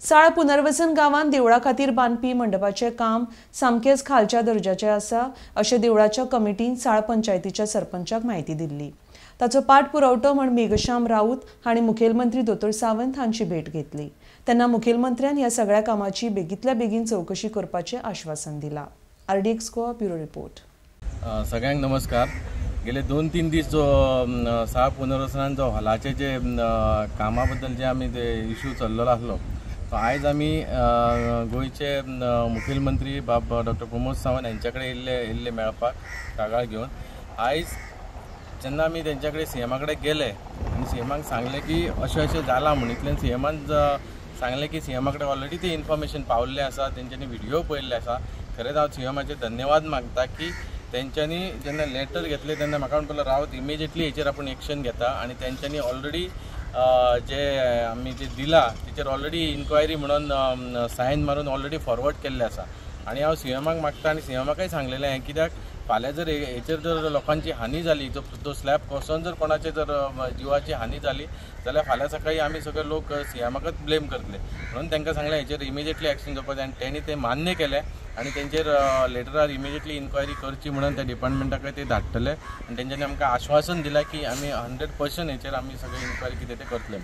साळ पुनर्वसन गांवांत देवळा खातीर बांदपी मंडपाचें काम सामकेंच खालच्या दर्जाचें आसा अशें देवळाच्या कमिटीन साळ पंचायतीच्या सरपंचाक म्हायती दिल्ली. ताचो पाठपुरवठो म्हण मेघश्याम राऊत हांणी मुखेलमंत्री दोतोर सावंत हांची भेट घेतली. तेन्ना मुखेलमंत्र्यान ह्या सगळ्या कामाची बेगींतल्या बेगीन चवकशी करपाचें आश्वासन दिलां. RDX Goa bureau report. सगळ्यांक नमस्कार. गेले 2-3 दीस जो साळ पुनर्वसनान जो हॉलाचे जे कामा बद्दल जे आमी ते इशू चल्लेलो आसलो तो आयज आमी गोंयचे मुखेलमंत्री बाब डॉक्टर प्रमोद सावंत यांच्या कडेन येयल्ले मेळपाक कागाळ घेवन. आयज जेन्ना आमी तेंच्या कडेन सीएमा कडेन गेले आनी सीएमाक सांगलें की अशें अशें जालां म्हूण, इतल्यान सीएमान सांगलें की सीएमा कडेन ऑलरेडी ते इन्फॉर्मेशन पावल्लें आसा, तेंच्यांनी व्हिडियो पळयल्ले आसा. खरेंच हांव सीएमाचेर धन्यवाद मागता की तेंच्यांनी जेन्ना लेटर घेतले तेन्ना म्हाका म्हणपाक लागलो रावत इमिजिएटली हेचेर आपूण एक्शन घेता आनी तेंच्यांनी ऑलरेडी जे आमी जे दिला तेचेर ऑलरेडी इन्क्वायरी म्हणून सायन मारून ऑलरेडी फॉरवर्ड केल्ले आसा. आनी हांव सीएमाक मागता आनी सीएमाकय सांगलेलें हें कित्याक फाल्यां जर हेचेर जर लोकांची हानी जाली, जो स्लॅब कोसळून जर कोणाचे जर जिवाची हानी जाली जाल्यार फाल्यां सकाळी आमी सगळे लोक सीएमाकच ब्लेम करतले. म्हणून तांकां सांगलें हेचेर इमिजिएटली एक्शन घेवपाक जाय आनी तेणी तें मान्य केलें आनी तेंचेर लेटरार इमिजिएटली इन्क्वायरी करची म्हणून त्या डिपार्टमेंटाकय ते धाडटले आनी तेंच्यांनी आमकां आश्वासन दिलां की आमी 100% हेचेर आमी सगळे इन्क्वायरी कितें तें करतले.